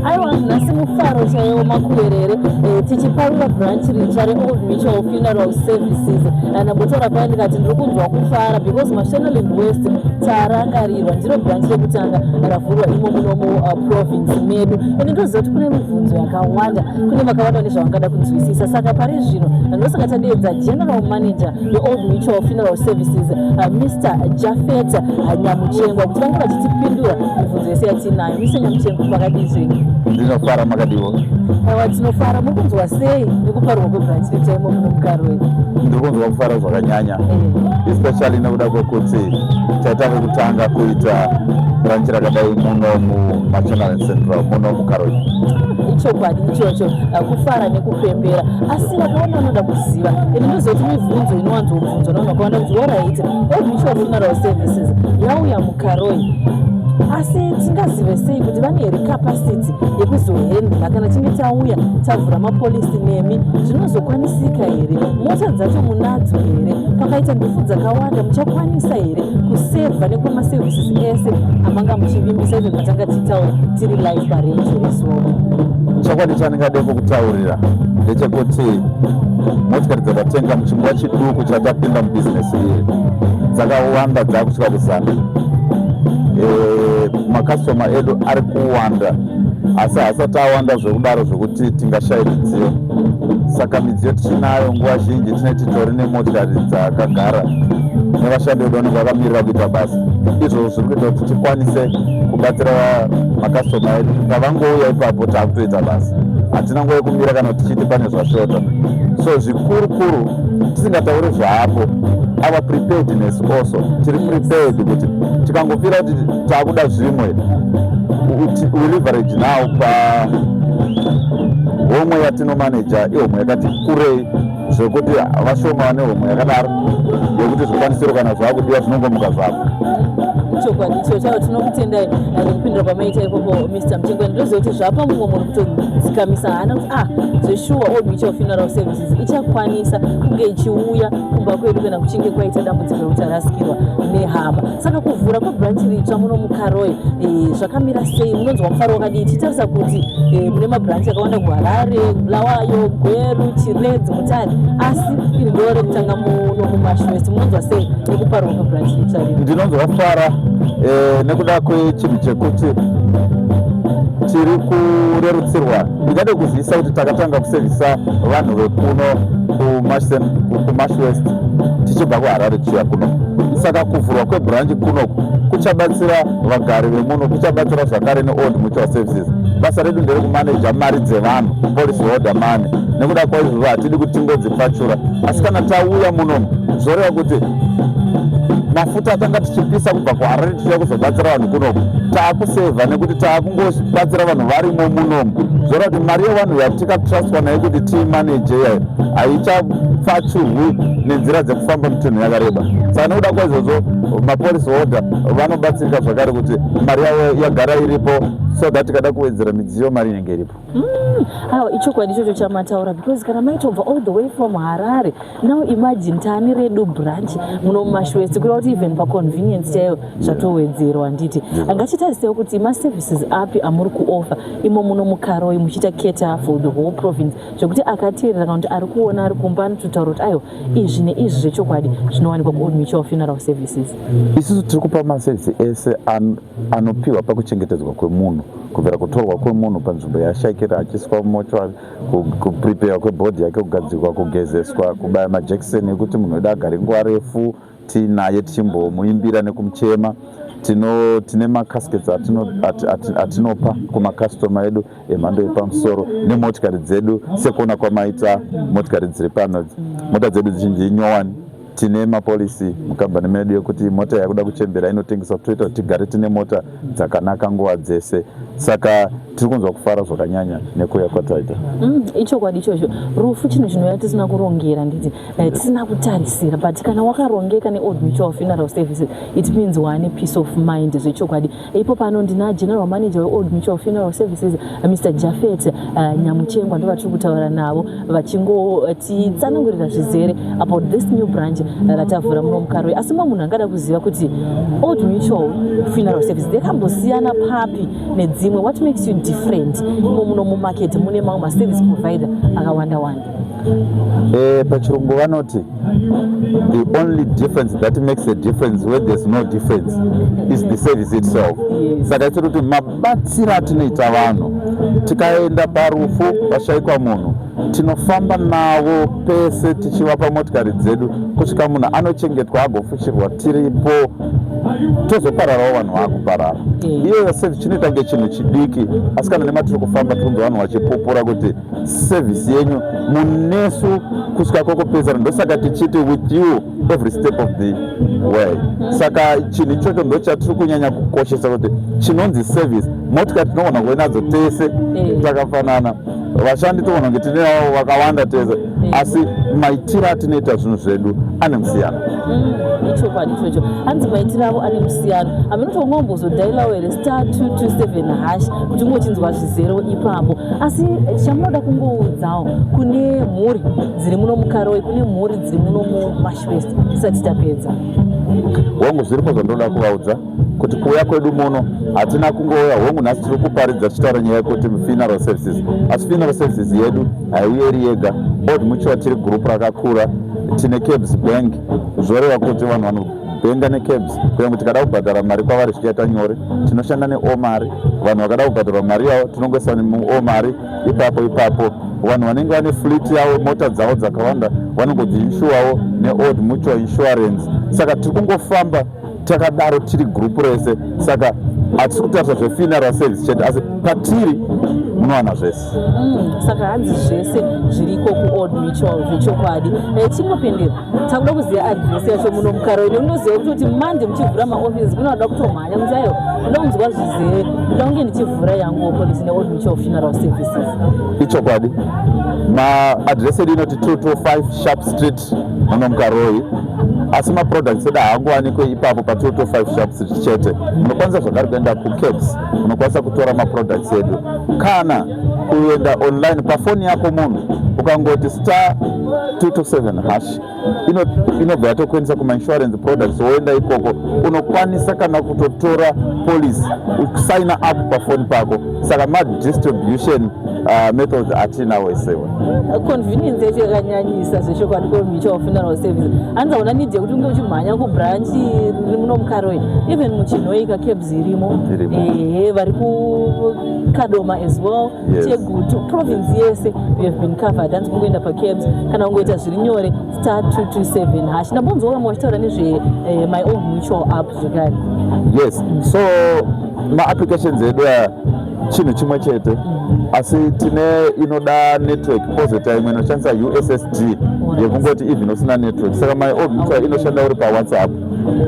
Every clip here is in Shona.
Aiwa, nhasi mufaro chaiwo makuwerere, tichiparura branch ritsva reOld Mutual Funeral Services. Ndambotaura paya ndikati ndiri kunzwa kufara because Mashonaland West tarangarirwa. Ndiro branch rekutanga ravhurwa imo muno muprovince medu. Ende ndoziva kuti kune mibvunzo yakawanda, kune vakawanda nezvavangada kunzwisisa. Saka pari zvino ndosaka tadeedza general manager weOld Mutual Funeral Services, Mr Jafet Nyamuchengwa, kuti vange vachitipindura mibvunzo yese yatinayo. Mr Nyamuchengwa, makadii zvenyu? Ndinofara, makadiwo? Aiwa, tinofara. Muri kunzwa sei nekuparurwa kwebranch ritsva imo muno muKaroi? Ndiri kunzwa kufara zvakanyanya, especially nekuda kwekuti taita kekutanga kuita branch rakadai muno muMashonaland Central, muno muKaroi. Ichokwadi ichocho, kufara nekupembera. Asi vakawanda vanoda kuziva, ende ndoziva kuti mibvunzo inowanzobvunzwa navanhu vakawanda kuti, alright, Old Mutual Funeral Services yauya muKaroi, asi tingazive sei kuti vane here capacity yekuzohandla kana tinge tauya tavhura mapolicy nemi? Zvinozokwanisika here? Mota dzacho munadzo here? Pakaita ndufu dzakawanda, muchakwanisa here kusevha nekupa maservices ese amanga muchivimbisa, izvo zvatanga tichitaura tiri live paredio as well? Chokwadi chandingade kukutaurira ndechekuti motikari dzatatenga muchinguva chiduku chatapinda mubhizinesi iri dzakawanda, dzakusvika kuzana. Makastoma edu ari kuwanda, asi haasati awanda zvekudaro zvekuti tingashaye midziyo. Saka midziyo tichinayo. Nguva zhinji tine titori nemotikari dzakagara nevashandi vedu vanenge vakamirira kuita basa. Izvozvo zviri kuita kuti tikwanise kubatsira makastoma edu. Pavangouya ipapo, taakutoita basa, hatina nguva yekumira kana kuti tichiti pane zvashota. So zvikuru kuru, tisingatauri zvaapo, our preparedness also, tiri prepared kuti tikangofira kuti taakuda zvimwe, we leverage now pa homwe yatinomaneja. Ihomwe yakati kurei zvekuti vashoma vane homwe yakadaro yekuti zvikwanisiro kana zvaakudiwa zvinongomuka zvapo. Chokwadi icho chavo. Tinokutendai nekupindura kwamaita ikoko, Mr Muchengwa. Ndinoziva kuti zvapa mumwe munhu kutodzikamisa hana kuti, ah, zveshuwa Old Mutual Funeral Services ichakwanisa kunge ichiuya kumba kwedu kana kuchinge kwaita dambudziko rekuti arasikirwa nehama. Saka kuvhura kwebranch ritsva muno muKaroi, zvakamira sei? Munonzwa mufaro wakadii tichitarisa kuti mune mabranch akawanda kuHarare, Bulawayo, Gweru, Chiredzi, Mutare, asi iri ndo rekutanga muno muMash West? Munonzwa sei nekuparurwa kwebranch ritsva rino? Ndinonzwa kufara nekuda kwechinhu chekuti tiri kurerutsirwa. Ndingade kuzivisa kuti takatanga kusevhisa vanhu vekuno kuMash West tichibva kuHarare tichiuya kuno. Saka kuvhurwa kwebranch kunoku kuchabatsira vagari vemuno, kuchabatsira zvakare neOld Mutual Services. Basa redu nderekumaneja mari dzevanhu, policy holder money. Nekuda kwaizvozvo hatidi kuti tingodzipfachura, asi kana tauya munomu, zvoreva kuti mafuta atanga tichipisa kubva kuHarare tichiuya kuzobatsira vanhu kunoku taakusevha, nekuti taakungobatsira vanhu varimo munomu. Zvoreva kuti mari yevanhu yatikatrustwa nayo kuti tiimaneje yayo haichapfachurwi nenzira dzekufamba mitunhu yakareba. Saka nekuda kwaizvozvo mapolicy holder vanobatsirika zvakare kuti mari yavo yagara iripo, so that tikada kuwedzera midziyo, mari inenge iripo. Aiwa, ichokwadi ichocho chamataura, because kana maitobva all the way from Harare, now imagine taane redu branch muno muMash West, kureva kuti even paconvenience chaiyo zvatowedzerwa, handiti? Angachitarisewo kuti maservices api amuri kuoffer imo muno muKaroi, muchiita cater for the whole province, zvekuti akateerera kana kuti ari kuona ari kumba anototaura kuti, aiwa, izvi neizvi zvechokwadi zvinowanikwa kuOld Mutual Funeral Services? Isusu tiri kupa maservice ese anopiwa pakuchengetedzwa kwemunhu, kubvira kutorwa kwemunhu panzvimbo yashaikira achiiswa mumochwari, kuprepare kwebody yake, kugadzirwa, kugezeswa, kubaya majekiseni ekuti munhu wedu agare nguva refu tiinaye tichimbomuimbira nekumuchema. Tine macaskets atinopa kumakastoma edu emhando yepamusoro, nemotikari dzedu sekuona kwamaita motikari dziri pano. Mota dzedu zhinji inyowani. Tine mapolicy mukambani medu yekuti mota yakuda kuchembera inotengeswa, toita kuti tigare tine mota dzakanaka nguva dzese. Saka tiri kunzwa kufara zvakanyanya nekuuya kwataita. Ichokwadi ichocho. Rufu chinhu chinouya tisina kurongera, nditi, tisina kutarisira, but kana wakarongeka neOld Mutual Funeral Services, it means wane peace of mind zvechokwadi. Ipo pano ndina general manager weOld Mutual Funeral Services, Mr Jafet Nyamuchengwa, ndo vatiri kutaura navo vachingotitsanangurira zvizere about this new branch ratavhura muno muKaroi. Asi mumwe munhu angada kuziva kuti Old Mutual Funeral Services yakambosiyana papi nedzimwe? What makes you different? different imo muno mumarket mune mamwe maservice provider akawanda wanda? Pachirungu vanoti the only difference that makes a difference where there's no difference is the service itself. Saka isiri kuti mabatsiro atinoita vanhu, tikaenda parufu pashayikwa munhu, tinofamba navo pese tichivapa motikari dzedu kusvika munhu anochengetwa agofushirwa tiripo, tozopararawo vanhu vaakuparara. Iyoyo service chinoita kunge chinhu chidiki, asi kana nematiri kufamba tikunzwa vanhu vachipupura kuti service yenyu munesu kusvika kwekupedzera. Ndosaka tichiti with you every step of the way. Saka chinhu ichocho ndo chatiri kunyanya kukoshesa, kuti chinonzi service, motikari tinogona kuve nadzo tese takafanana, vashandi togona kunge tineavo vakawanda tese, asi maitiro atinoita zvinhu zvedu ane musiyano. Ichokwadi ichocho, hanzi maitiro avo ane musiyano. Hamunoti ungombozodhailawo here *227# kuti ungochinzwa zvizero ipapo? Asi chamunoda kungoudzawo kune mhuri dziri muno muKaroi, kune mhuri dziri muno muMash West, tisati tapedza? Hongu, zviripo zvandinoda kuvaudza, kuti kuuya kwedu muno hatina kungouya. Hongu, nhasi tiri kuparidza tichitaura nyaya yekuti funeral services, asi funeral services yedu haiuye yega. Old Mutual tiri group rakakura, tine Cabs Bank, zvoreva kuti vanhu vanobhenga neCabs, kunyange tikada kubhadhara mari kwavari zvichaita nyore. Tinoshanda neOmari, vanhu vakada kubhadharwa mari yavo tinongoisa muOmari ipapo ipapo. Vanhu vanenge vane fleet yavo, mota dzavo dzakawanda, vanongodziinshuwawo neOld Mutual Insurance. Saka tiri kungofamba takadaro tiri group rese. Saka hatisi kutarisa zvefuneral service chete, asi patiri munowana zvese. Saka hanzi zvese zviriko kuOld Mutual zvechokwadi. Chingopendera, takuda kuziva adhiresi yacho muno muKaroi. Unoziva kutoti Monday muchivhura maofisi, kune vada kutomhanya kuti aiwa, ndoda kunzwa zvizere, ndoda kunge ndichivhura yangu policy neOld Mutual Funeral Services. Ichokwadi, maadhiresi edu inoti 225 Sharp Street muno muKaroi, asi maproducts edu haangowanikwe ipapo pa225 Sharp Street chete. Munokwanisa zvakare kuenda kuCabs, munokwanisa kutora maproducts edu, kana kuenda online pafoni yako. Munhu ukangoti *227# inobva yatokuendesa kumainsurance products, woenda ikoko, unokwanisa kana kutotora policy, usaina up pafoni pako. Saka madistribution methods atinawo isewe. Convenience yacho yakanyanyisa zvechokwadi kuMutual Funeral Service. Hanzi hauna need yekuti unge uchimhanya kubranch riri muno muKaroi, even muChinhoyi kaCabs irimo. Irimo. Ehe, vari kuKadoma as well. Chegutu, province yese we have been covered. Hanzi kungoenda paCabs kana kungoita zviri nyore, *227#. Ndambonzwa vamwe vachitaura nezve My Old Mutual app zvekare. Yes, so maapplications edu aya chinhu chimwe chete, asi tine inoda network, kwozoita imwe inoshandisa USSD yekungoti even usina network. Saka My Old Mutual inoshanda uri paWhatsApp,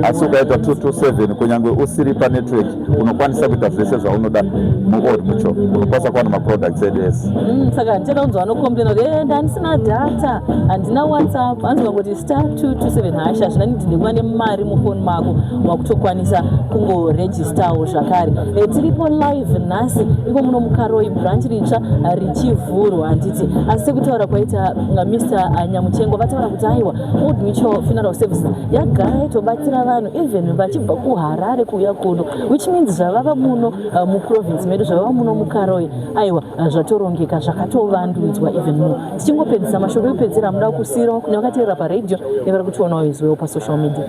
asi ukaita 227, kunyange usiri panetwork unokwanisa kuita zvese zvaunoda muOld Mutual, unokwanisa kuwana maproducts edu ese. Saka handichada kunzwa vanocomplaina kuti "Ndandisina data, handina WhatsApp." Hanzi vangoti *227#, hazvina need nekuva nemari mufoni mako, wakutokwanisa kungoregistawo zvakare. Tiripo live nhasi iko muno muKaroi, branch ritsva richivhurwa, handiti? Asi sekutaura kwaita Mr Nyamuchengwa, vataura kuti aiwa, Old Mutual Funeral Services yagara yaitobatsira vanhu even vachibva kuHarare kuuya kuno, which means zvavava muno muprovince medu, zvavava muno muKaroi, aiwa, zvatorongeka, zvakatovandudzwa even more. Tichingopedzisa, mashoko ekupedzera muda kusiyirawo kune vakateerera paredhiyo nevari kutionawo as well pasocial media?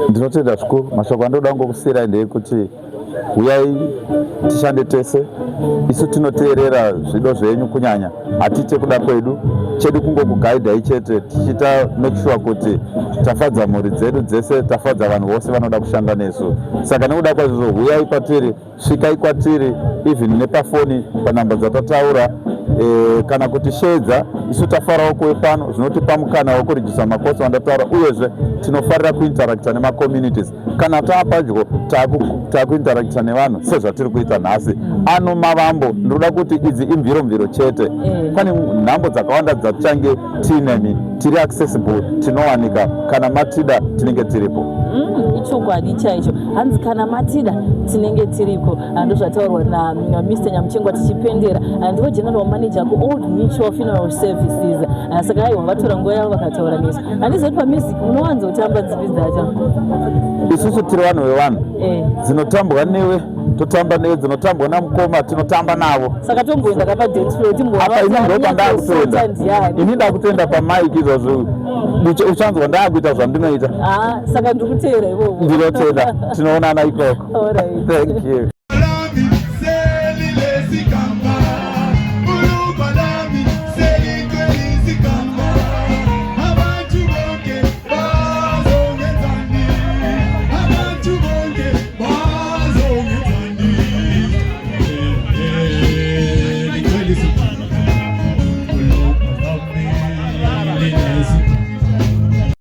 Ndinotenda zvikuru. Mashoko andoda kungokusiyirai ndeyekuti uyai tishande tese. Isu tinoteerera zvido zvenyu, kunyanya hatiite kuda kwedu, chedu kungokugaidhai chete, tichiita make sure kuti tafadza mhuri dzedu dzese, tafadza vanhu vose vanoda kushanda nesu. Saka nekuda kwaizvozvo, huyai patiri, svikai kwatiri, even nepafoni panhamba dzatataura, kana kuti shedza. Isu tafarawo kuve pano, zvinotipa mukana wekuredusa macosts wandataura. Uyezve tinofarira kuinteracta nemacommunities. Kana taapadyo taakuinteracta nevanhu sezvatiri kuita nhasi ano mavambo. Ndinoda kuti idzi imviro mviro chete. Pane nhambo dzakawanda dzatichange tiinemi, tiri accessible, tinowanika. Kana matida tinenge tiripo. Ichokwadi chaicho, hanzi kana matida tinenge tiriko. Ndozvataurwa naMr Nyamuchengwa. Tichipendera, ndivo general manager kuOld Mutual Funeral Services. Saka aiwa, vatora nguva yavo vakataura nesu. Handizivi kuti pamusic munowanzotamba dzipi dzacho? Isusu tiri vanhu vevanhu. Dzinotambwa newe. Totamba nedzinotambwa namukoma, tinotamba navo. Saka tomboenda kapa dance floor timboona Apa ini kuti ndopa ndakutoenda. anyatsosota ndiani. Ini ndakutoenda pamic izvozvo. Uchanzwa ndaakuita zvandinoita. Ah, saka ndiri kuteera ivovo. Ndinotenda, tinoonana ikoko. Alright. Thank you.